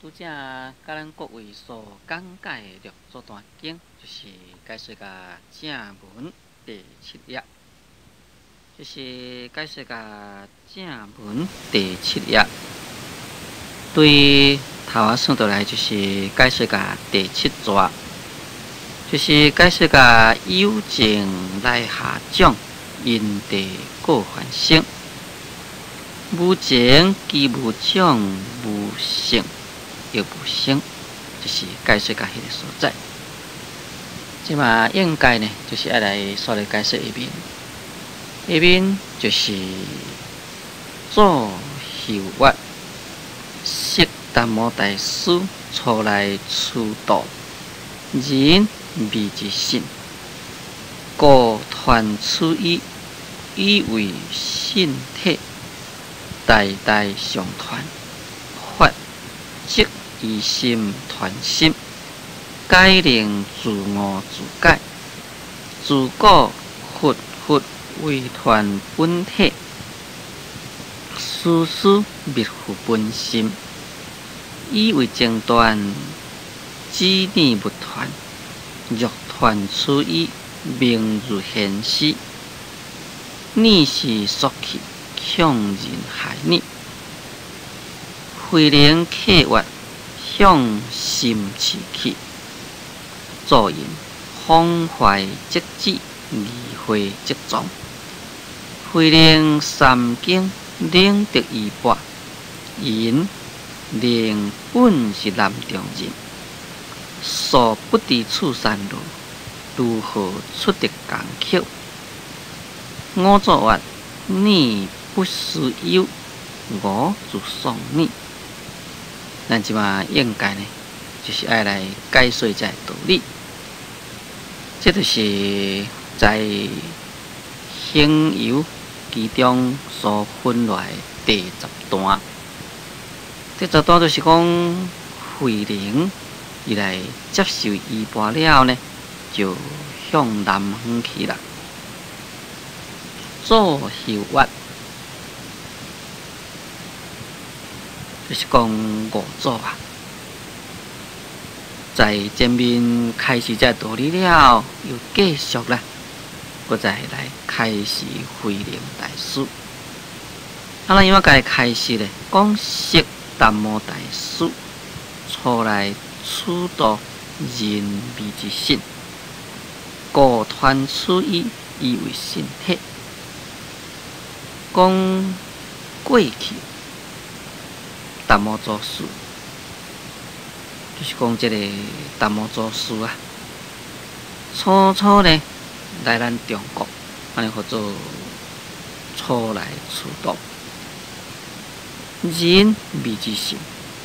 拄才佮咱各位所講解的六祖壇經，就是解說甲正文第七頁，就是解說甲正文第七頁。對頭仔算落來，就是解說甲第七逝，就是解說甲有情來下種，因地果還生，無情既無種，無性亦無生，就是解說甲彼个所在。這馬應該呢，就是愛來煞來解說下面，下面就是祖後月，釋達摩大師初來初度，人未之信，故傳此衣，以為信體，代代相傳，法即以心傳心，解能自悟自解，自古佛佛唯傳本體，師師密付本心，以為前斷，只念勿傳。若傳此衣，名如賢師，念是俗氣，強人害念，慧能客月向心持去，祖云風懷即止，疑會即藏。慧能三經領得衣缽，云能本是南中人，素不知此山路，如何出得江口？五祖曰：你不思憂，我自送你。咱這馬應該呢，就是愛來解說這个道理。這就是在行由其中所分落來第十段。第十段就是講慧能伊來接受衣缽了後呢，就向南方去啦。祖後月，就是講五祖啊，在前面開示這道理了，又繼續啦，閣再來開示慧能大師。啊，咱猶共開示咧，講釋達摩大師初來初度人未之信，故傳此衣以為信體。講過去達摩祖師，就是講這个達摩祖師啊，初初呢來咱中國，按呢號做初來初到，人未之信，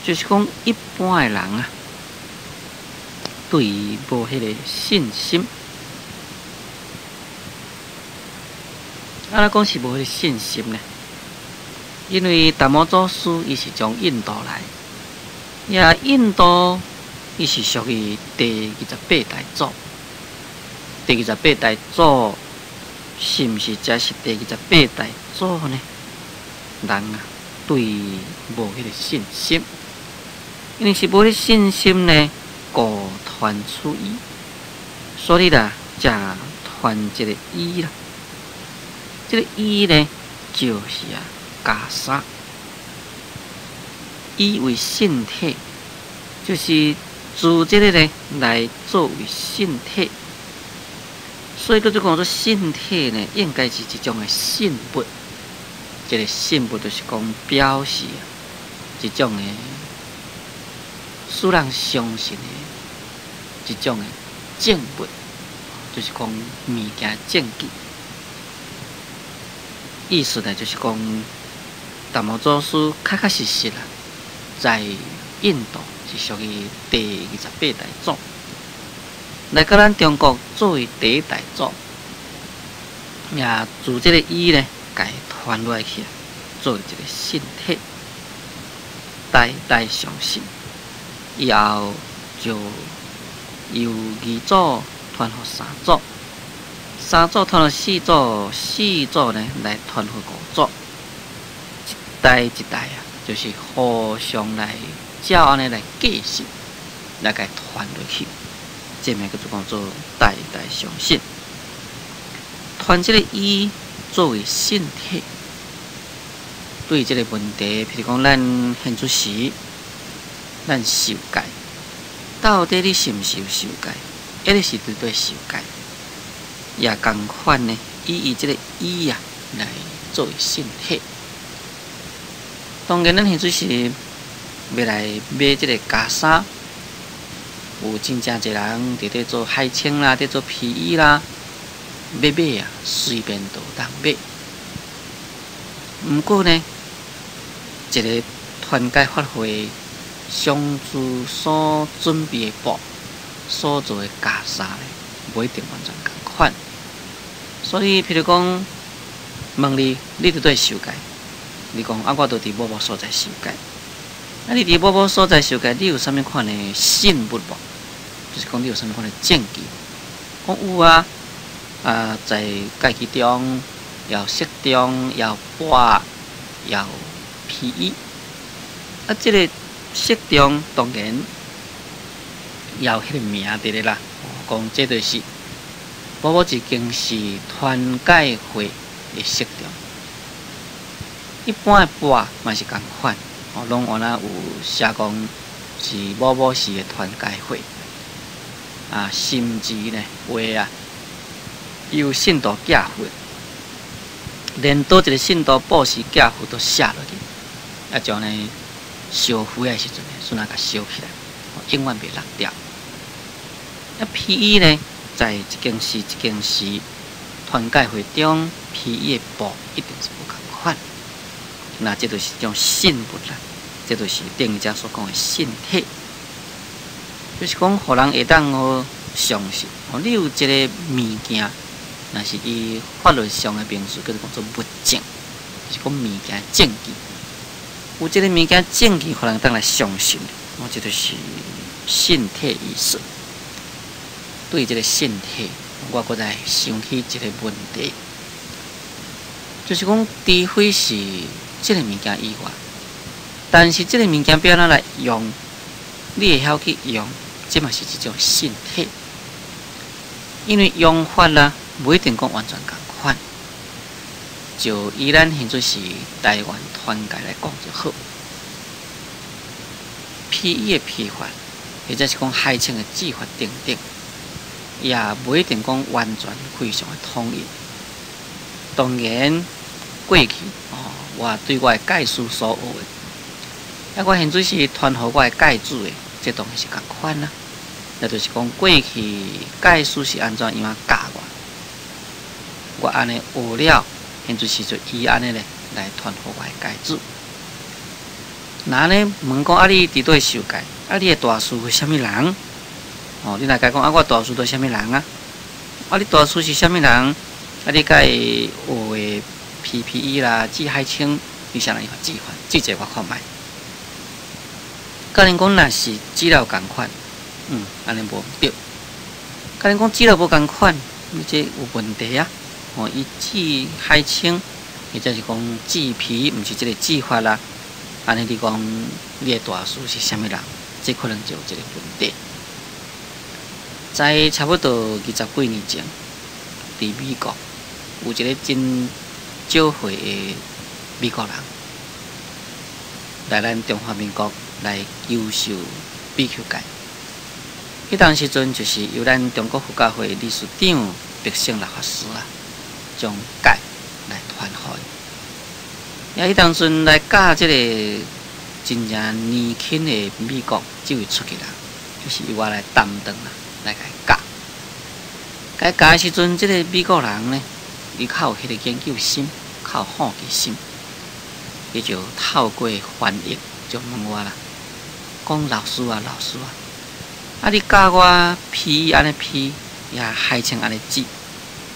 就是講一般的人啊，對伊無彼个信心。啊，咱講是無彼个信心呢？因為達摩祖師伊是從印度來，也印度伊是屬於第二十八代祖。第二十八代祖是毋是才是第二十八代祖呢？人啊，對伊無彼個信心，因為是無彼個信心呢，故傳此衣，所以啦，才傳這个衣啦。這个衣呢，就是啊，袈裟，以為信體，就是自這个呢來作為信體，所以閣做講做信體呢，應該是一種的信物。這個信物就是講表示一種的使人相信的一種的證物，就是講物件證據。意思呢，就是講達摩祖師確確實實啦，在印度是屬於第二十八代祖，來到咱中國作為第一代祖，也自這个衣呢，共伊傳落去，作為一个信體，代代相信，以後就由二祖傳予三祖。三祖傳予四祖，四祖呢來傳予五祖，一代一代啊，就是互相來照按呢來繼承，來共傳落去，這名叫做講做代代相承。傳這个醫作為信體，對這个問題，譬如講咱現出時，咱受戒，到底你是毋是有受戒？抑是佇佗受戒？也仝款呢，以伊這个醫啊來作為信體。當然，咱現出時欲來買這个袈裟，有真正濟人佇咧做海青啦，佇做披衣啦，欲買啊，隨便都當買。毋過呢，一个傳戒法會上主所準備的布所做的袈裟呢，無一定完全仝款。所以，譬如講，問你，你佇佗受戒？你講啊，我都佇某某所在受戒。啊，你佇某某所在受戒，你有啥物款的信物無？就是講你有啥物款的證據？講有啊，啊，在戒期中，有色中，有缽，有披衣。啊，這个色中當然有彼个名佇咧啦。講這就是某某一間是傳戒會的色中。一般的缽嘛是仝款，哦，攏原來有寫講是某某寺的傳戒會。啊，甚至呢，有的啊，有信徒寄佛，連佗一个信徒布施寄佛都寫落去，啊，將呢燒灰的時陣呢，順仔共燒起來，永遠袂落掉。啊，披衣呢，在一間寺一間寺傳戒會中，披衣的布一定是無仝款。那這就是一種信物啦，這就是頂一節所講的信體，就是講，予人會當好相信，哦，你有一个物件，若是以法律上的名詞，叫做講做物證，就是講物件證據。有這个物件證據，予人當來相信，哦，這就是信體意思。對這个信體，我閣再想起一个問題，就是講，除非是這个物件以外，但是這个物件欲按怎來用，你會曉去用，這嘛是一種信體。因為用法啦，無一定講完全仝款。就以咱現在是台灣傳戒來講就好。披衣的披法，或者是講海青的制法等等，也無一定講完全非常的統一。當然，過去哦，我對我的戒師所學的，啊，我現在是傳予我的戒主的，這當然是仝款啦。那就是講過去戒師是按怎樣教我，我按呢學了，現在是就伊按呢咧來傳予我的戒主。若按呢問講啊，你佇佗受戒？啊，你的大師是啥物人？哦，你若共講啊，我大師都啥物人啊？啊，你大師是啥物人？啊，你共伊學的 PPE 啦，制海青，你啥人樣制法？制一个我看覓。教練講若是資料仝款，按呢無毋對。教練講資料無仝款，你這有問題啊！哦，伊制海青，或者是講制皮，毋是這个制法啦。按呢，你講你的大師是啥物人？這可能就有這个問題。在差不多二十幾年前，佇美國有一个真少歲的美國人來咱中華民國來求受比丘戒。彼當時陣就是由咱中國佛教會理事長白聖老法師啊，將戒來傳予伊。啊，彼當陣來教這个真正年輕的美國這位出家人，就是由我來擔當啦，來共伊教。共伊教的時陣，這个美國人呢，伊較有彼个研究心，較有好奇心，伊就透過翻譯就問我啦，講老師啊，老師啊，啊你教我披按呢披，也海青按呢制，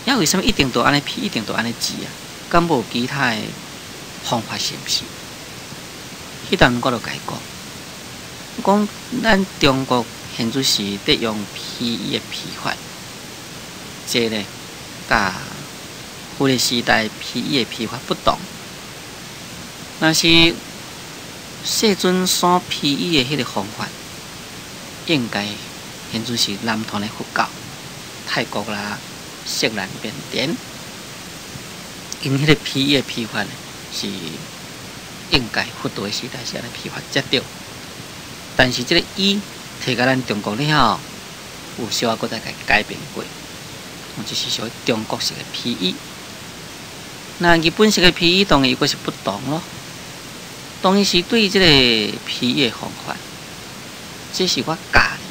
啊為啥物一定著按呢披，一定著按呢制啊？敢無其他的方法是毋是？彼當我就共伊講，講咱中國現在是佇用披衣的披法，這个佮佛的時代披衣的披法不同。若是世尊所披衣的彼个方法，應該現陣是南傳的佛教，泰國啦、錫蘭、緬甸，𪜶彼個披衣的披法是應該佛陀的時代是按呢披法才對。但是這个衣提共咱中國了後，有小可閣再共改變過，這是屬於中國式的披衣。那日本式的披衣當然又閣是不同囉。當然是對這个披衣的方法，這是我教你。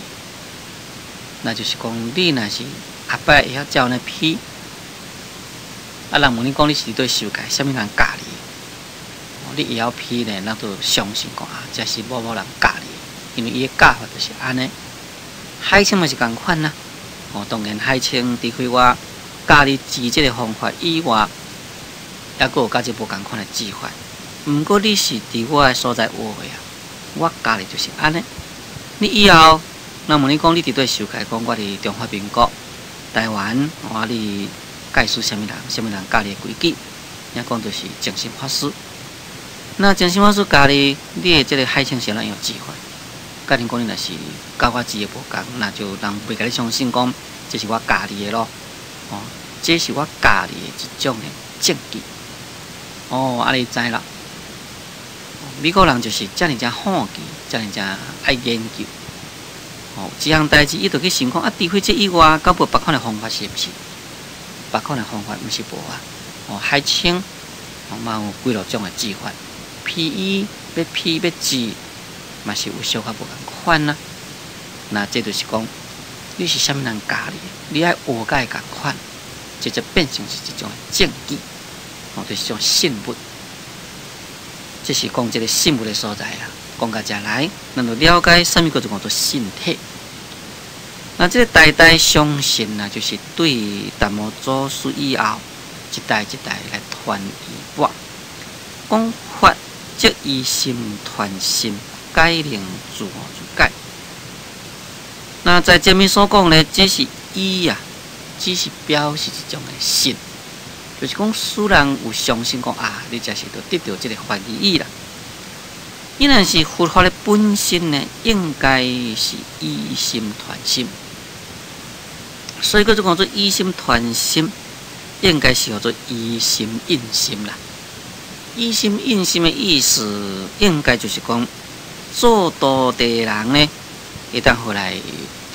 那就是講，你若是後擺會曉照按呢披，啊，人問你講你是佇佗受戒，啥物人教你？你會曉披呢，咱就相信講啊，這是某某人教你，因為伊的教法就是按呢。海清嘛是仝款啦，哦，當然海清除非我教你織這个方法以外，猶閣有佮這無仝款的織法。毋過你是佇我的所在學的啊，我教你就是按呢。你以後，若問你講你佇佗受戒，講我佇中華民國台灣，我你拜師啥物人，啥物人教你的規矩，遐講就是淨心法師。那淨心法師教你，你的這个海清是按怎樣織法？假如講你若是佮我織的無仝，那就人袂共你相信講這是我教你的囉。哦，這是我教你的一種的證據。哦，啊你知啦。美國人就是遮爾遮好奇，遮爾遮愛研究。哦，一項代誌，伊就去想講啊，除非這以外，敢無別款的方法是毋是？別款的方法毋是無啊。哦，海清，哦嘛有幾落種的織法，披衣欲披欲織，嘛是有小可無仝款啊。那這就是講，你是啥物人教你，你愛學共伊仝款，這就變成是一種證據，哦，就是一種信物。這是講這个信物的所在啦。講到這來，咱就了解啥物叫做講做信體。那這个代代相承啊，就是對達摩祖師以後，一代一代來傳衣缽。講法則以心傳心，解能自悟自解。那在前面所講呢，這是依啊，只是表示一種的信，就是講使人有相信講啊，你這是著得著這个法義啦。伊若是佛法的本身呢，應該是以心傳心，所以叫做講做以心傳心，應該是叫做以心印心啦。以心印心的意思，應該就是講做徒弟的人呢，會當好來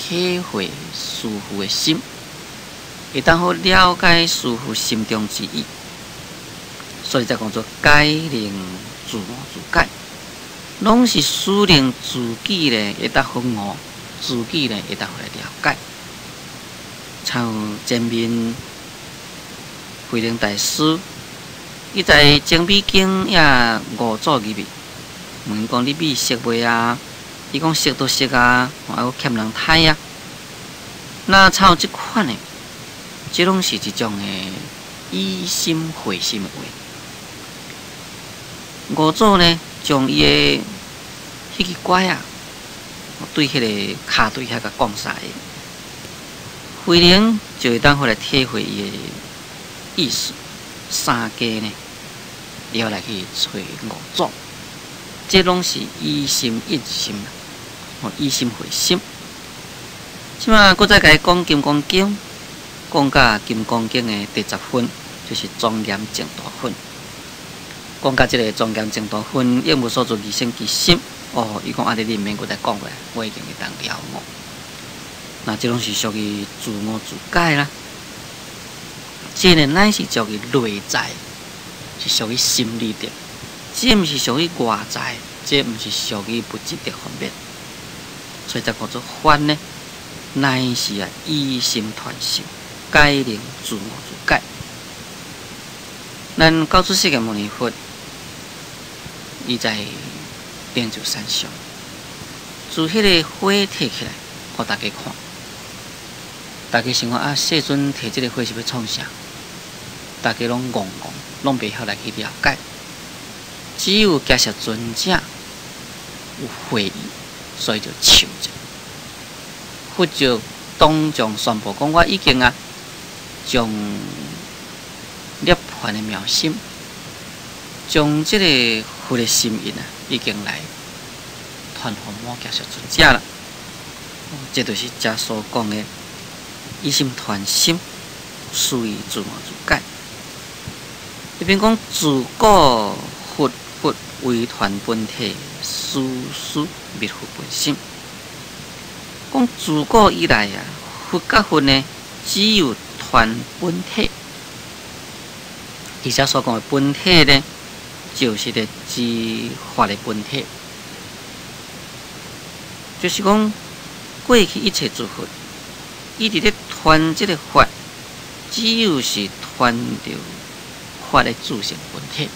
體會師父的心，會當好了解師父心中之意，所以才講做解能自悟自解，攏是使令自己咧會當好悟，自己咧會當好來了解。像前面慧能大師，伊在《精美經》遐五祖入去，問講你米熟未啊？伊講熟都熟啊，還閣欠人刣啊。那像這款的，這攏是一種的以心會心的話。五祖呢，將伊的彼支拐仔，對彼个跤對遐共講三下，慧能就會當好來體會伊的意思。三家呢，要來去揣五祖，這攏是以心印心，哦，以心會心。這馬閣再共伊講《金剛經》，講到《金剛經》的第十分，就是莊嚴淨土分。講到這个莊嚴淨土分，應無所住而生其心。哦，伊講按呢你毋免閣再講過來，我已經會當了悟。那這攏是屬於自悟自解啦。這个乃是屬於內在，是屬於心理的，這毋是屬於外在，這毋是屬於物質的方面。所以才叫做法呢，乃是啊以心傳心，解能自悟自解。咱九祖釋迦牟尼佛，伊在靈鷲山上，自彼个火提起來，予大家看。大家想講啊，世尊提這个火是欲創啥？大家攏戇戇，攏袂曉來去了解。只有迦葉尊者有會意，所以就笑著。佛就當眾宣布講，我已經啊，將涅槃的妙心，將這个佛的心印啊，已經來傳予摩羯說出遮啦。這就是遮所講的以心傳心，思惟自我自解。這邊講自古佛佛唯傳本體，師師密付本心。講自古以來啊，佛佮佛呢，只有傳本體。而且所講的本體呢，就是咧指法的本體，就是講過去一切諸佛，伊佇咧傳這个法，只有是傳著法的自性本體，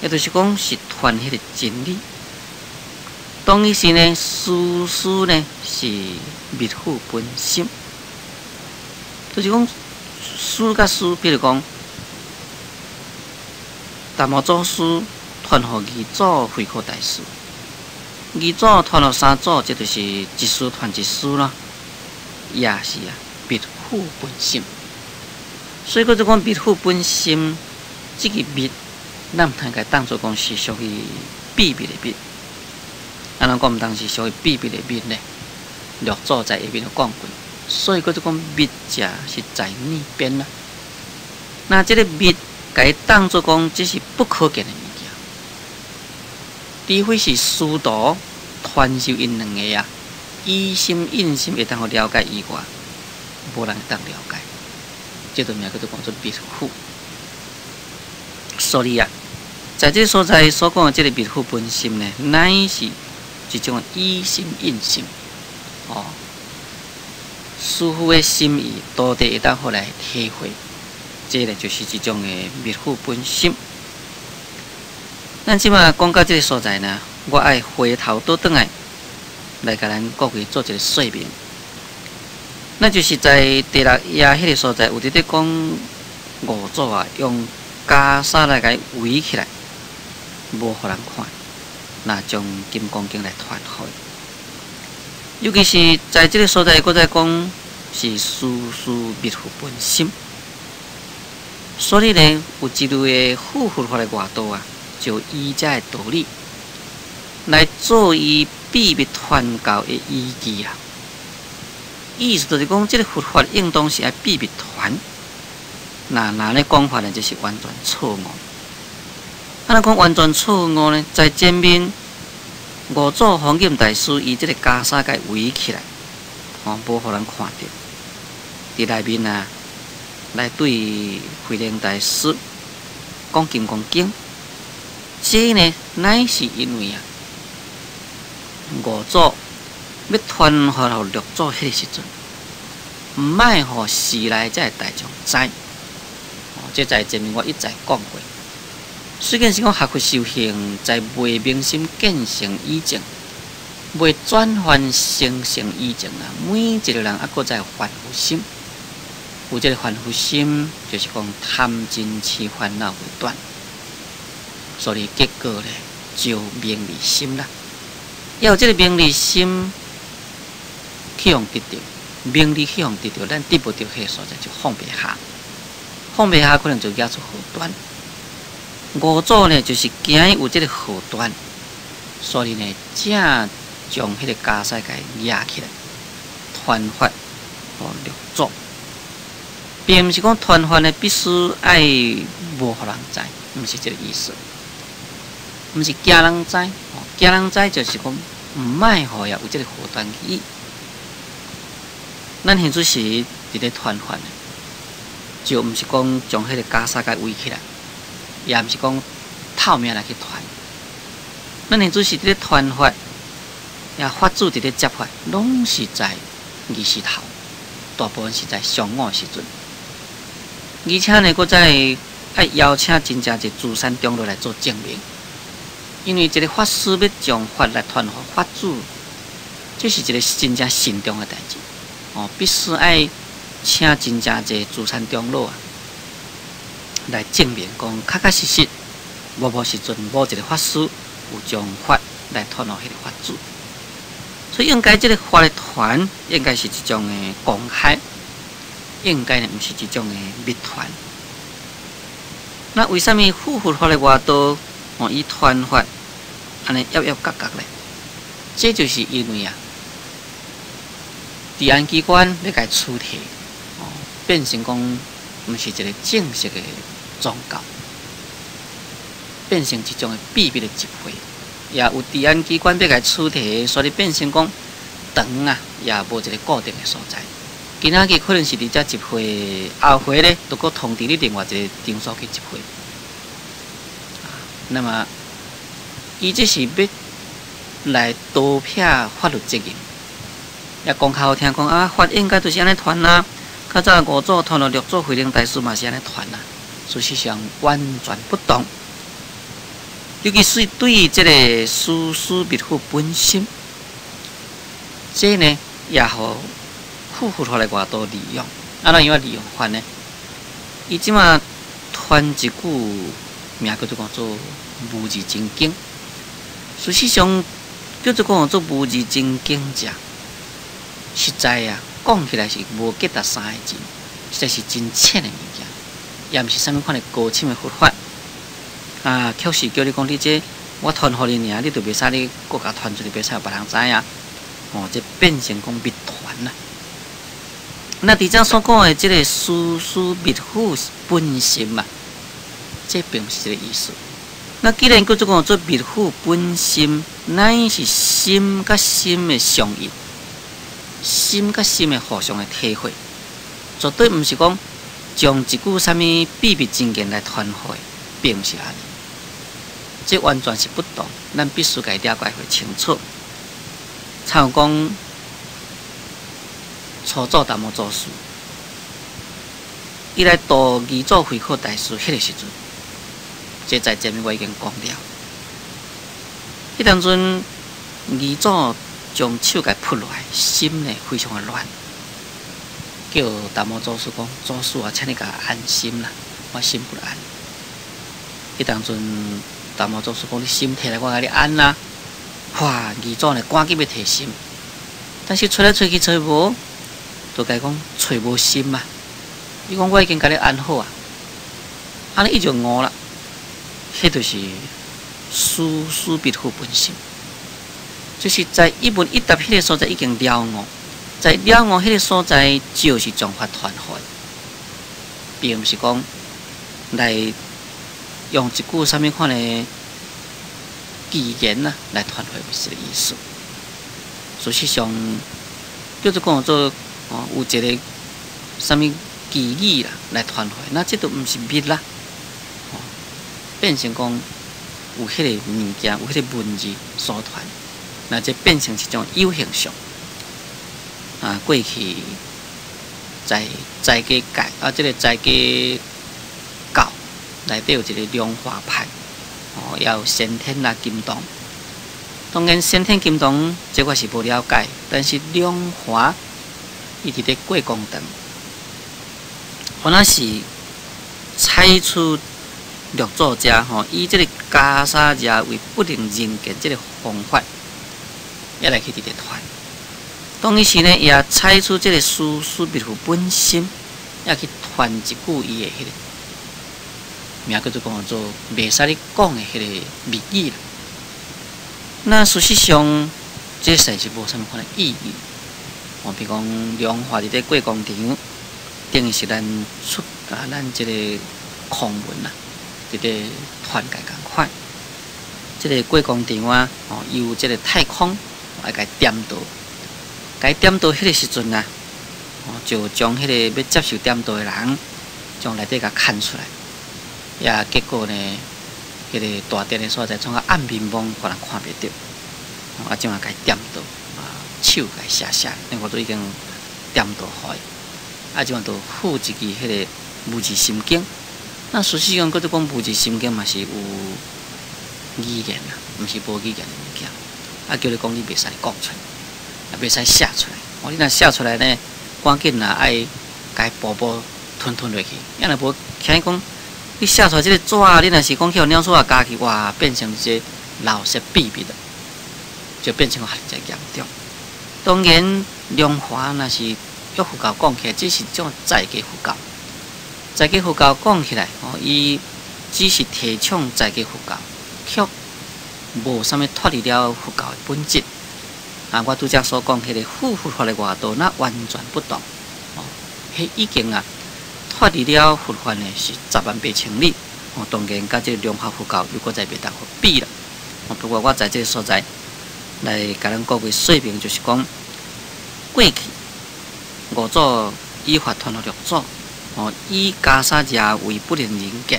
也就是講是傳彼个真理。當彼時呢，師師呢是密付本心，就是講師佮師，比如講達摩祖師傳予二祖慧可大師，二祖傳予三祖，這就是一師傳一師啦，也是啊，密付本心。所以閣做講密付本心，這个密，咱毋通共伊當做講是屬於秘密的密。按怎講毋通是屬於秘密的密呢？六祖在下面有講過，所以閣做講密者是在內邊啦。那這个密，共伊當做講這是不可見的物件，除非是師徒傳授𪜶兩个啊，以心印心會當予了解以外，無人會當了解。這个名叫做講做密付。所以啊，在這个所在所講的這个密付本心呢，乃是一種以心印心，哦，師父的心意，徒弟會當予來體會，這个就是一種的密付本心。咱這馬講到這个所在呢，我愛回頭倒轉來，來共咱各位做一个說明。那就是在第六頁彼个所在，有佇咧講五祖啊，用袈裟來共伊圍起來，無予人看。那將《金剛經》來傳開，尤其是在這个所在，閣再講是師師密付本心，所以呢，有一類的付佛法的外道啊，就以這个道理來做伊秘密傳教的依據啊。意思就是講，這个佛法應當是愛秘密傳，那按呢講法呢，這是完全錯誤。按怎講完全錯誤呢？在前面五祖弘忍大師以這个袈裟共伊圍起來，哦，無予人看著。佇內面啊，來對慧能大師講《金剛經》，這呢乃是因為啊，五祖欲傳法予六祖彼个時陣，毋愛予寺內這个大眾知。哦，這在前面我一再講過。雖然是講學佛修行，在未明心見性以前，未轉凡成聖以前啊，每一个人猶閣在凡夫心，有這个凡夫心，就是講貪嗔癡煩惱未斷，所以結果咧就名利心啦。要有這个名利心去予得著，名利去予得著，咱得無著彼个所在就放袂下，放袂下可能就惹出禍端。五祖呢，就是驚有這个禍端，所以呢，才將彼个袈裟共伊攑起來，傳法予六祖，並毋是講傳法呢必須愛無予人知，毋是這个意思，毋是驚人知，驚人知就是講毋愛予有這个禍端去。咱現此時佇咧傳法，就毋是講將彼个袈裟共伊圍起來。也毋是講透明來去傳，咱現此時佇咧傳法，也法主佇咧接法，攏是在二時頭，大部分是在上午的時陣。而且呢，閣再愛邀請真正濟資深長老來做證明，因為一个法師欲將法來傳予法主，這是一个真正慎重的代誌，哦，必須愛請真正濟資深長老啊，來證明講確確實實，某某時陣某一个法師有將法來傳予彼个法主，所以應該這个法的傳應該是一種的公開，應該呢毋是一種的密傳。那為啥物付佛法的外道哦，伊傳法按呢揜揜角角咧？這就是因為啊，治安機關欲共取締，哦，變成講毋是一個正式的宗教，變成一種的秘密的集會，也有治安機關欲共取締，所以變成講堂啊，也無一個固定的所在。今仔日可能是佇遮集會，後回咧，就閣通知你另外一個場所去集會。那麼，伊這是欲來逃避法律責任，也講較好聽講啊，法應該就是按呢傳啊。較早五祖傳予六祖慧能大師嘛是按呢傳啊，事實上完全不同。尤其是對於這個事事密付本心，這呢也予佛法來偌多利用。啊，怎樣利用法呢？伊這馬傳一句名叫做講做無字真經。事實上，叫做講做無字真經者，實在啊，講起來是無價值三個字，實在是真淺的物件，也毋是啥物款的高深的佛法。啊，確實叫你講，你這我傳予你爾，你就袂使你閣共傳出去，袂使予別人知影。哦，這變成講密傳啦。那佇遮所講的這個事事密付本心嘛，這並毋是這個意思。那既然叫做講做密付本心，乃是心佮心的相應，心佮心的互相的體會，絕對毋是講將一句啥物秘密真言來傳予，並毋是按呢。這完全是不同，咱必須共伊了解會清楚。親像講初祖達摩祖師，伊來度二祖慧可大師彼個時陣，這在前面我已經講了。彼當陣二祖將手共撲落來，心呢非常的亂，叫達摩祖師講：祖師啊，請你共安心啦，我心不安。彼當陣達摩祖師講：你心提來，我共你按啦。哇！二祖呢，趕緊欲提心，但是揣來揣去揣無，就共伊講揣無心啊。伊講我已經共你按好啊，按呢伊就悟啦。彼就是事事密付本心，就是在一問一答彼個所在已經了悟，在了悟彼個所在就是將法傳予，並毋是講來用一句啥物款的語言啊來傳予，毋是這個意思。事實上，叫做講做哦，有一個啥物祈語啦來傳予，那這都毋是密啦，哦，變成講有彼個物件，有彼個文字所傳，那這變成一種有形相。啊，過去在在家界啊，這個在家教內底有一個龍華派，哦，也有先天啊金堂。當然，先天金堂這我是無了解，但是龍華伊佇咧過公堂，原來是採取六祖者吼，以這個袈裟遮為不能人見這個方法，也來去佇咧傳。當彼時呢，也採取這個事事密付本心，也去傳一句伊的彼個名叫做講做袂使你講的彼個密語啦。那事實上，這實在是無啥物款的意義。哦，比如講，龍華佇咧過公場，等於是咱出啊，咱這個空門啊，佇咧傳界仝款。這個過公場啊，哦，由這個太空來共點導，共點導彼個時陣啊，哦，就將彼個欲接受點導的人，將內底共牽出來。也結果呢，彼個大殿的所在，創啊暗暝暝，予人看袂著。啊，這馬共點導，啊，手共寫寫，那我都已經點導予伊。啊，這馬就付一支彼個無字心經。那事實上，閣做講無字心經嘛是有語言啦，毋是無語言的物件。啊，叫你講你袂使講出來，啊，袂使寫出來。哦，你若寫出來呢，趕緊啦愛共步步吞吞落去。啊，若無聽講，你寫出來這個紙，你若是講去予鳥鼠仔咬去，哇，變成一個老實秘密了，就變成遐爾嚴重。當然，龍華若是約佛教講起來，只是種在家佛教。在家佛教講起來，哦，伊只是提倡在家佛教，卻無啥物脫離了佛教的本質。啊，我拄才所講彼個附佛法的外道，那完全不同。哦，彼已經啊脫離了佛法呢，是10萬八千里。哦，當然，佮這個量化佛教又閣再袂當去比啦。哦，不過我在這個所在來共咱各位說明，就是講過去五祖以法傳予六祖，哦，以袈裟遮為不能人格，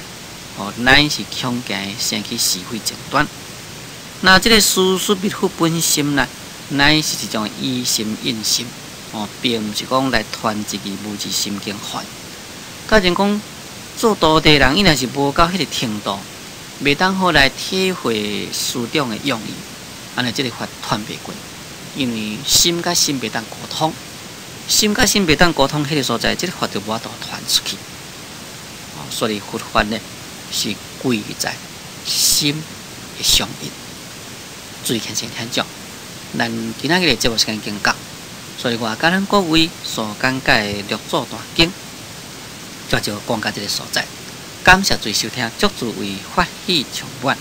哦，乃是強行生起是非爭端。那這個事事滅佛本心呢，乃是一種以心印心，哦，並毋是講來傳一句無字心經法。假如講做徒弟人，伊若是無到彼個程度，袂當好來體會師長的用意，按呢這个法傳袂過，因為心佮心袂當溝通，心佮心袂當溝通，彼個所在，這个法就無法度傳出去。哦，所以佛法呢是貴在心的相應。注意聽先聽講，咱今仔日的節目時間已經到，所以我共咱各位所講解的六祖壇經，就講到這个所在。感謝諸位收聽，祝諸位法喜充滿。